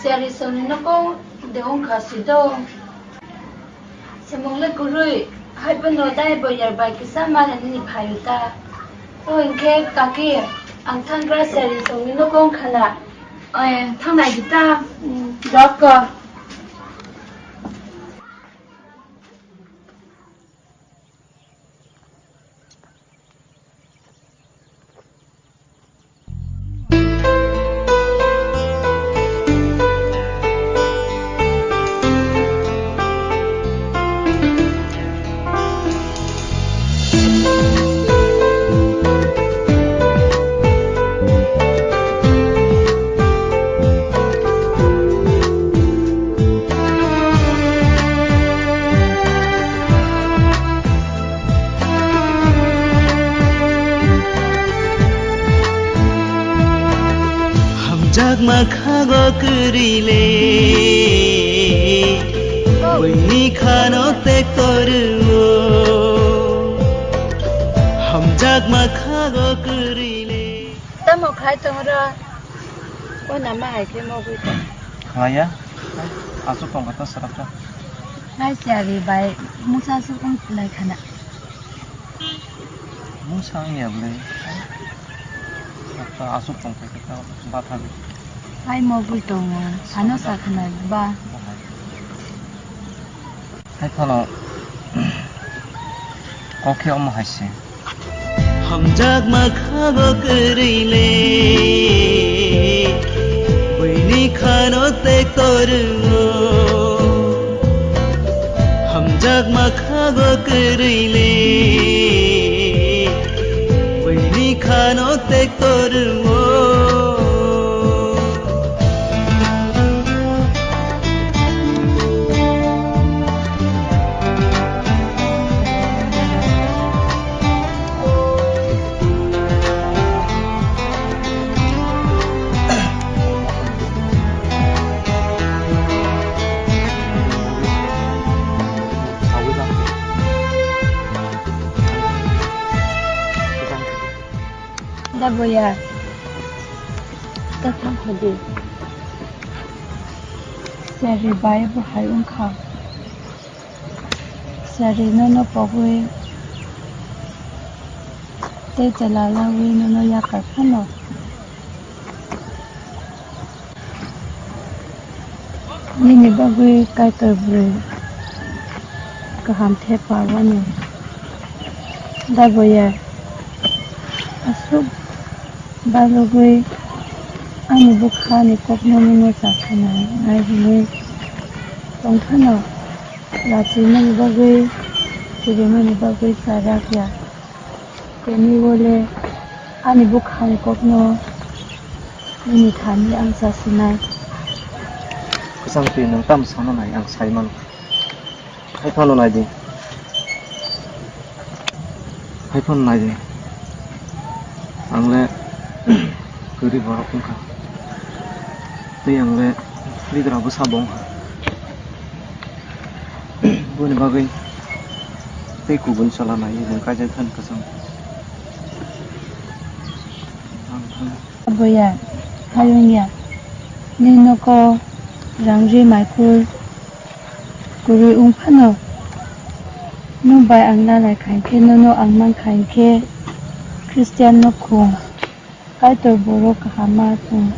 Siyari songni nogo de wng kha si do. Semung le kwrwi, hai phano dai boyar bai kisa mane nini phaio ta. O hinkhe kaki, ang thangkra siyari songni nogo wng kha na. Oi, thangnai di ta. Hmm. Jokko. Makhago kwrwi le, buini khano tekto rwo. Hamjak makhago kwrwi le. Tamo khai tongo ro? O nama hai khe mogwi tong. Khaya. Aswk tongkha ta swrapsa. Hai Chari bai, musa aswk wng lai khana. Mung sang ya bwle. Ata aswk tong khe ta batha bi. Hai mogwi tongo, ano sa khna ba. Hai phano kok khe omo hai se. Hamjak makhago kwrwi le, buini khano tekto rwo. Hamjak makhago kwrwi le, buini khano tekto rwo. Da boya, ta thang kho di. Sari bai bo hai wngkha. Sari nono pogwi tei chwla lagwi nono yakar phano. Nini bagwi Kaitor bwrwi kaham thepa wano. Da boya, aswk balugwi ani bwkhani kokno nono cha khwnai nai hwnwi tong phano, lachimani bagwi, chubimani bagwi cha rak ya. Tini wole ani bwkhani kokno nini thani ang cha sinai. Kwchang twi nwng tamo sana nai ang sai mano. Hai phano nai di. Hai phano nai di. Ang le kwrwi borok wngkha. Tei ang le lidera bwsa bo wngkha. Boni bagwi tei kubun chwla nai nwng kaijakha ni kwchang. Ang thang. Boya, hayung ya. Ni noko rang ri maikhur kwrwi wng phano. Nwng bai ang na lai kha hinkhe, nono ang man kha hinkhe Christian no khung. Kaitor borok kahama chwng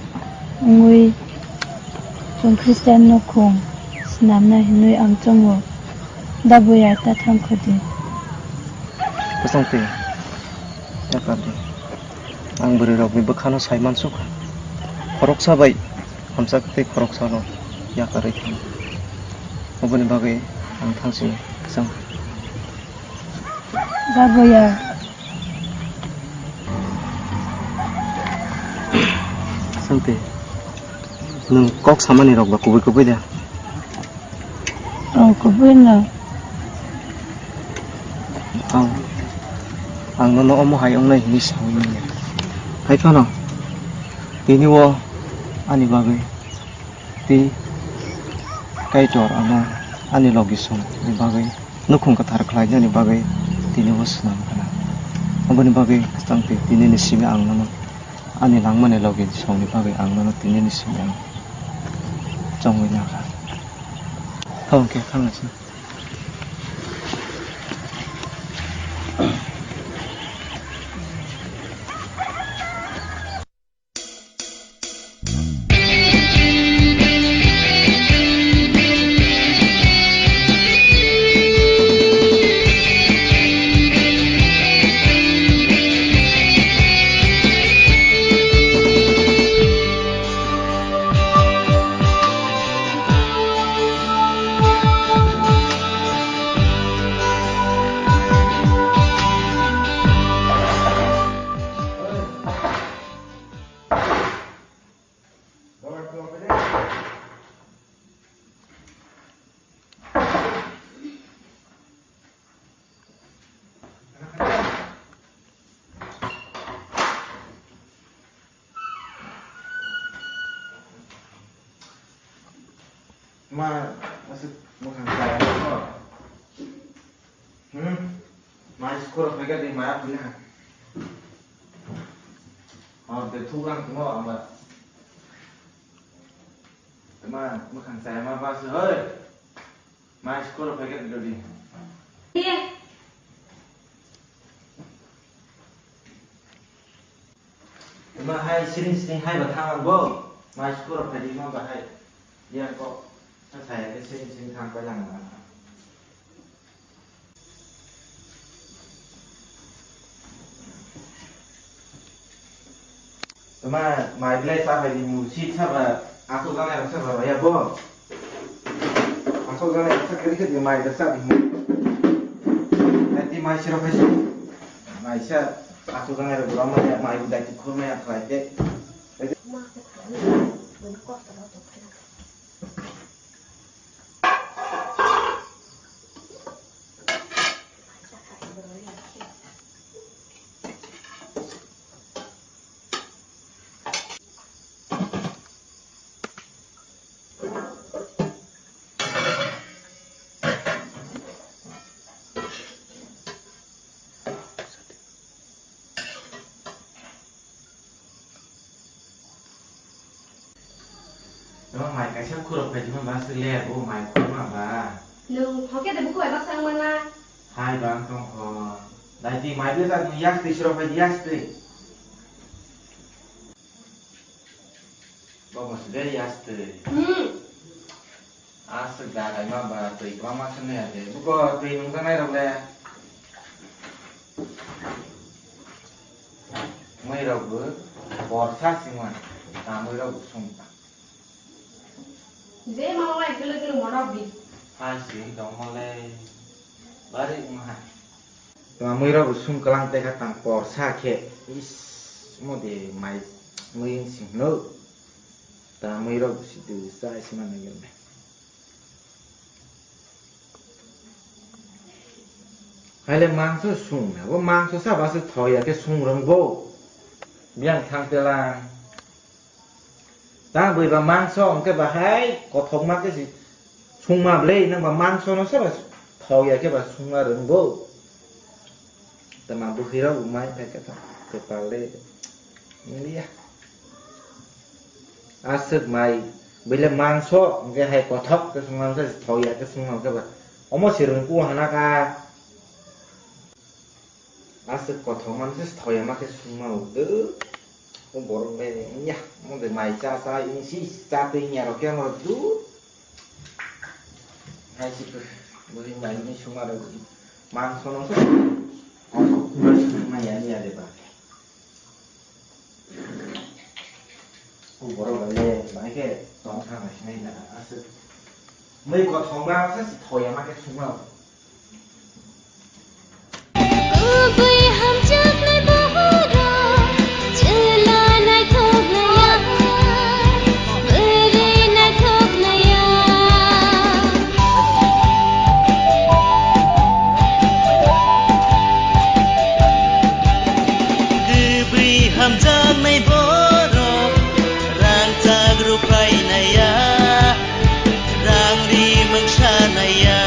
wngwi chwng Christian no khung swnamna hinwi ang chongo. Da boya ta thang kho di. Kwchang twi. Yakar di. Ang bwrwi rokni bwkhano sai mansukha. Khoroksa bai hamjak tei khoroksano yakarwi thang. Oboni bagwi ang thang sini kwchang. Jagoya. Santi, nwng kok samani rok ba kubui kubui da? Oh, kubui no. Ang, ang nono omo hai wngnai hinwi saui manya. Hai phano, tini o ani bagwi. Tei Kaitor ano ani logi songni bagwi nukhung kwthar khlainani bagwi tini o swnam khna. Aboni bagwi kwchang twi tinini simi ang nono ani langmani logi songni bagwi ang nono tinini simi ang chongwi nakha. Tamo khe thangnaising. Ma, aswk mwkhang chaya ko. Hmm? Mai skoro phaikha de maya philha. Hor de thuklang tmo amba. Ma, mwkhang chaya ma bas hoi. Mai skoro phaikha de dodi. Ema hai siring siring hai ba thang bo. Mai skoro phai di ma ba hai. Yang ko sa saya ke siring siring thang pai lang na. Tama mai belai sa phai di mu si sa ba aku ga nai sa ba ya bo. Asok jana eksa kiri kiri mai da sa di. Dai ti mai siro khai si. Mai sa asok jana ro gura mai mai dai ti khur mai akhai te. Ema mai kaisa khurok phaidi ma ba se le bo mai khurma ba. Nwng hoke de buku eba sang mana. Hai bang tong kho. Dai ti mai de ta nwng yak ti siro phaidi yak ti. Bo mo se de yak ti. Hmm. Aswk da kaima ba twi kwbangma se nai ate. Buko twi nungjaknai rok le. Mui rok bo borsa sima. Tamui rok bo sung ta. Je ma wai gele gele monok di. Ha si dong mo le. Bari wng ha. Tamui rok bo sung kalang te kha tang porsa khe. Is mo de mai mui wng sing no. Tamui rok bo si du sa sima nai gele. Haile mangso sung na, bo mangso sa ba se thoya khe sung rwng bo. Biyang thang telang. Ta bui ba mangso hwnkhe ba hai kothok ma khe si sung ma ble, nang ba mangso no sa ba thoya khe ba sung ma rwng bo. Tama bwkhwi rok bo mai phai khe ta kwtal de. Wngya. Aswk mai, bwle mangso, hwnkhe hai kothok khe sungma, hwnkhe thoya khe sungma, hwnkhe ba omo se rwngkuk hana kha. Aswk kothok man se thoya ma khe sungma, o borok bai wngya, omo de mai cha cha, wngsi cha twi wngya rok khe ano du. Hai si bwrwi mai ni sungma rok mangso no se kothok ma sungma ya ni ya de ba. Borok bai le bai khe tong thang nai sinai na aswk. Mui kothok ba sa si thoya ma khe sungma. Kubui hamjaknai bohoro, chwla naithoknai ya, bwrwi naithoknai ya. Kubui hamjaknai borok, rangchak rwphainai ya, rang ri mungsanai ya.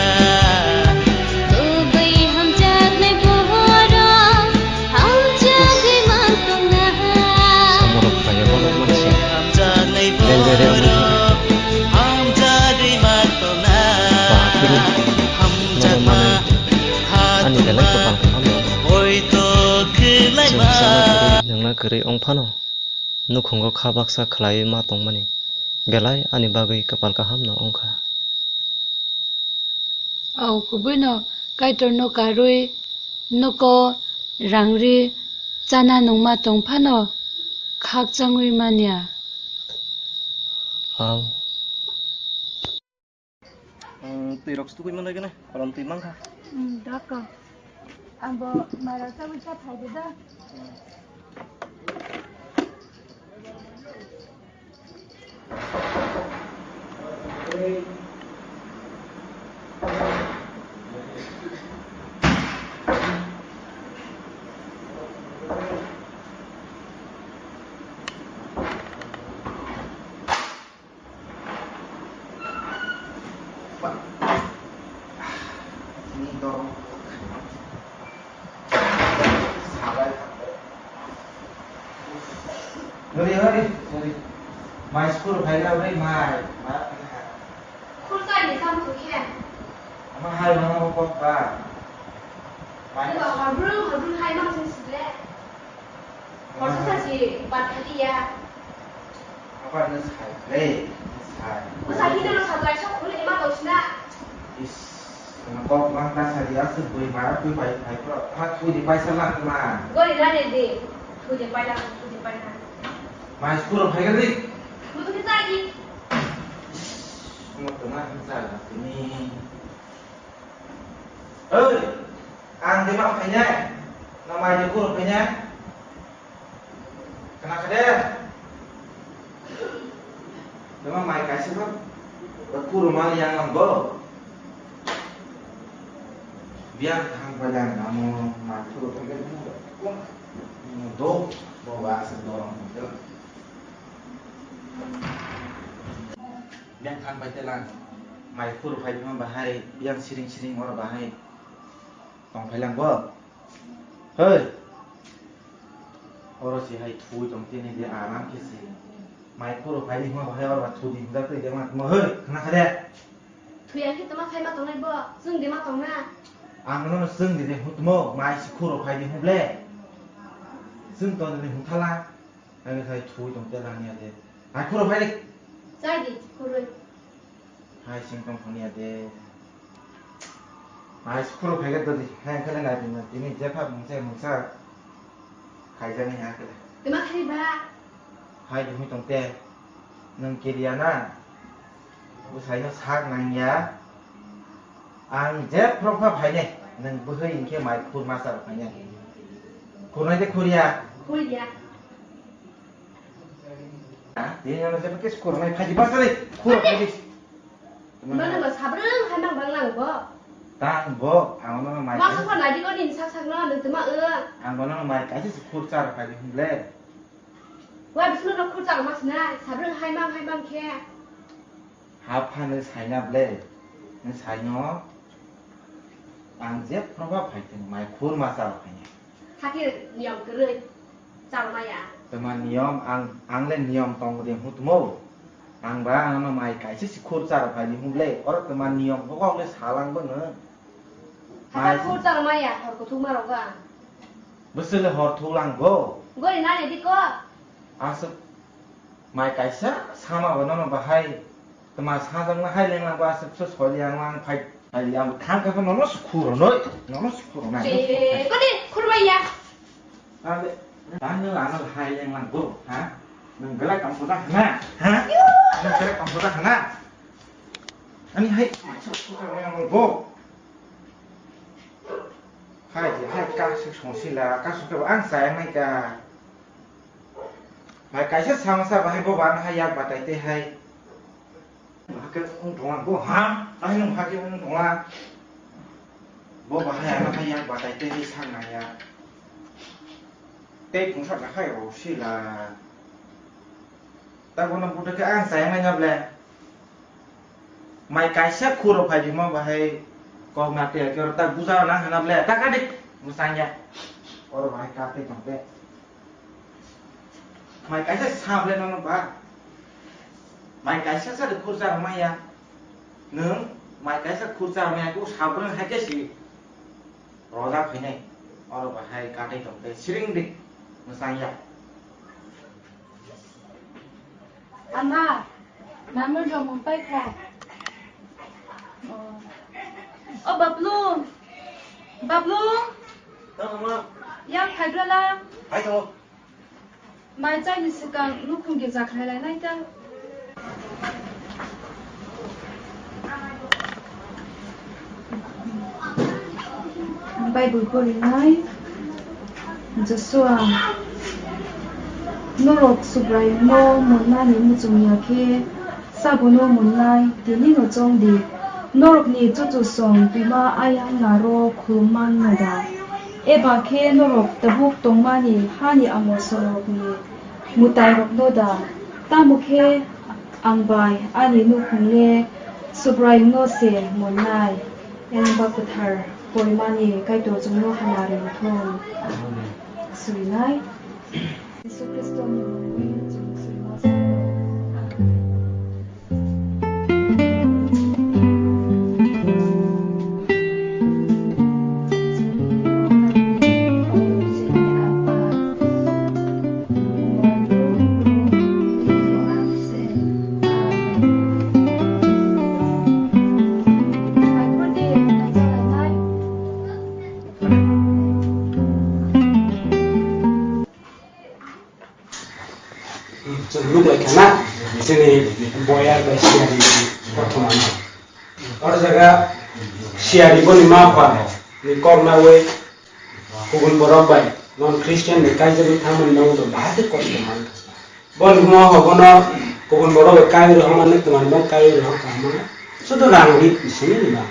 Kubui hamjaknai borok, hamjagwi man tongna. Samorok khlaiya borok manse. Hamjaknai borok, hamjagwi man tongna. Ba, kiri. Hamjakma. Ani belai kwtal kaham no. Chwng sana kwrwi, nwngna kwrwi wng phano nukhungo kha baksa khlaiwi ma tongmani belai ani bagwi kwpal kaham no wngkha. Au kubui no Kaitor no karwi nuko rang ri chana nungma tong phano khakchangwi manya. Au. Ang twi rok stukui manai gana, kolom twi mankha. Hmm, dako. Ang bo mairok tabuk cha phai de da. Mai school phai na bai mai, ma phai na. Khursa ni sam tu khe. Ama hai ma ma kok ba. Mai. Ni ba habru habru hai ma sing sile. Khorsa sa si bat khali ya. Apa na sai le, sai. Ko sa hina lo sa lai sa khuli ma to sina. Is, kok ma ta sa dia se bui ma bui pai pai pro. Ma thui di pai sa lang ma. Gori na ne de. Thui de pai lang, thui de pai lang. Mai school phai ga di. Mo to ke sa di. Mo to ma sa la ni. Oi, ang de ma phai ne. Na mai de kuro phai ne. Kana kade. Dama mai kaisa ba. Ba kuro ma yang ang bo. Biar thang ba yang amo ma kuro phai ne. Do, bo ba sa do. Yang thang bai telang. Mai khur bai ma bahai, yang siring siring oro bahai. Tong phai lang bo. Hei. Oro si hai thui tong tini de aram ke si. Mai khur bai ma bahai oro thui di hujak tei de ma mo hei, khna kha de. Thui ang khe tama khai ma tong nai bo, sung de ma tong na. Ang no sung de de hutmo, mai si khur bai de huble. Sung tong de huthala. Ani khai thui tong te lang ya de. Hai khuro phai de. Chai di khuroi. Hai sing tong phani ya de. Hai khuro phai ga dodi. Hai khale na din. Tini je pha mungsa mungsa. Khai jani ha khale. Tama khai ba. Hai dumi tong te. Nang kiriya na. Bwsaino sak nangya. Ang jephru pha phainai, nwng bwhwi hinkhe mai khur masa rok phainai. Khurnai de khurya? Khurya. Ha? Tini ano jephru khe khurnai phaidi basa de. Khur phaidi. Mano ba sabrang hai mang bang lang bo. Tang bo, ang no mai. Masa pha nadi ko din sak sak no nwng tuma ung. Ang bono mai kaisa se khur char phaidi hwnle. Wa bisno no khur char mas na, sabrang hai mang hai mang khe. Hapha nw saina ble, nw saino ang jephru pha phai thung mai khur ma chal phainai. Hakhe niyom kwrwi chal maya. Tma niyom ang, ang le niyom tong de hutmo. Ang ba ano mai kaisa si khur chal phai di hum ble, oro tma niyom bokong le salang bwno. Hata mai khur chal maya, hor kuthuk ma roga. Bwswk le hor thuk lang go. Gori nani di ko. Aswk mai kaisa sama bo nono bahai tma sajak na hai leng lang ba aswk se soli ang lang phai. Hai ang thang ka nono sukhu ro noi. Nono sukhu ro nai. Che, ko di khur maya. Ale, dan no ano hai leng lang go, ha? Nang belai kam sudah hana, ha? Nang belai kam sudah hana. Ani hai, mai sukhu ro nai ang go. Hai, hai, kasuk song sila, kasuk khe ang chaya mai ka. Hai, kaisa sama sa bahai bo ban hai yak batai te hai. Hakhe wng tongla bo ha, ai nung hakhe wng tongla. Bo bahai ano hai yak batai te hai sang nang ya. Tei pungsa da hai ro sila. Ta bono buto khe ang chaya mai na ble. Mai kaisa khuro phai di mo bahai kok na te kero ta buja na hana ble ta ka dik musang ya. Oro bahai ka te tong te. Mai kaisa sa ble nono ba. Mai kaisa sa de khurcha maya. Nung mai kaisa khurcha maya ko sabun hai ke si. Roja phainai. Oro bahai ka te tong te siring dik musang ya. Ama, mamung rok mung pai kha. Oh. O Bablu, Bablu. Tamo ma. Yang phaibrala. Hai tamo. Mai chaini swkang nukhung khe jakhlai lai nai ta. Bible porinai Joshua, norok Subraiyungno monnani muchung ya khe sabono monnai, tinino chong di. Norokni chuchusong buma ayang naro khulum man no da? Eba khe norok tabuk tongmani hani amo sorokni mwtairokno da? Tamo khe ang bai ani nukhung le Subraiyungno se monnai. Yang ba kwthar poimani Kaitor chwngno hamari thung. Surinai. Jisu Khristoni mungwi chwng suima sago. Chini boyar bai siyari kothoma no. Oro jaga siyari boni ma pha ni kok nawi kubun borok bai non Christian ni kaijagwi thangmani bagwi bo bahai khe kosto man. Boni mo hobono kubun borok bai kaiwi rohormani twmani bo kaiwi rohor kaham mano. Sudu rang ri simi ni bang.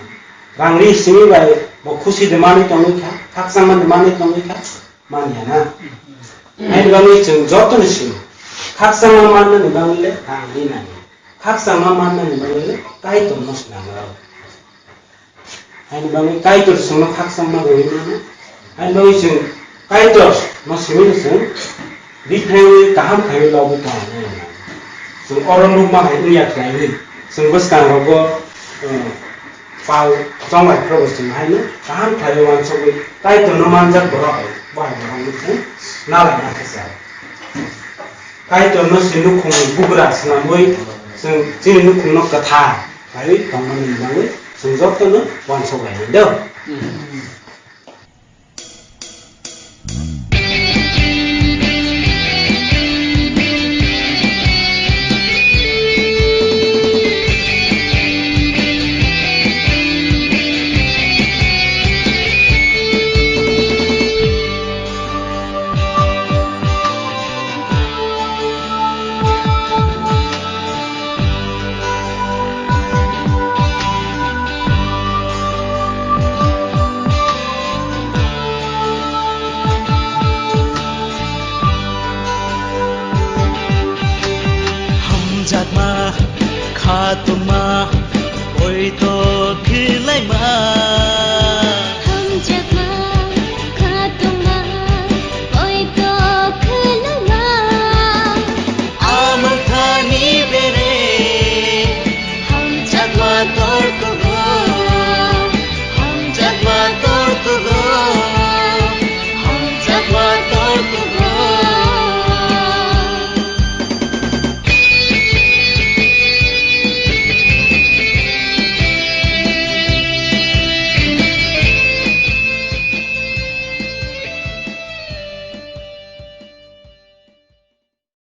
Rang ri simi bai bo khusi de mani tongwi kha, khakchang mani mani tongwi kha. Manya na. Haini bagwi chwng joto ni simi khakchangma manna ni bagwi le rang ri nani. Khakchangma manna ni bagwi le Kaitor no swnam rw. Haini bagwi Kaitor chwngno khakchangma rwi mano. Haini bagwi chwng Kaitor no simi no chwng bithaiwi kaham khaiwi lobwi tong. Chwng oro nukma hai wngya khlaiwi chwng bwskang rogo, eh, pal chonglai phrobo chwng haino kaham khlaiwi uansugwi Kaitorno manjak borok hai bo hai borokno chwng nalaina khe chai. Kaitorno se nukhung bugra swnamwi chwng chini nukhungno kwthar khlaiwi tongmani bagwi chwng jotono uansuk lainai do.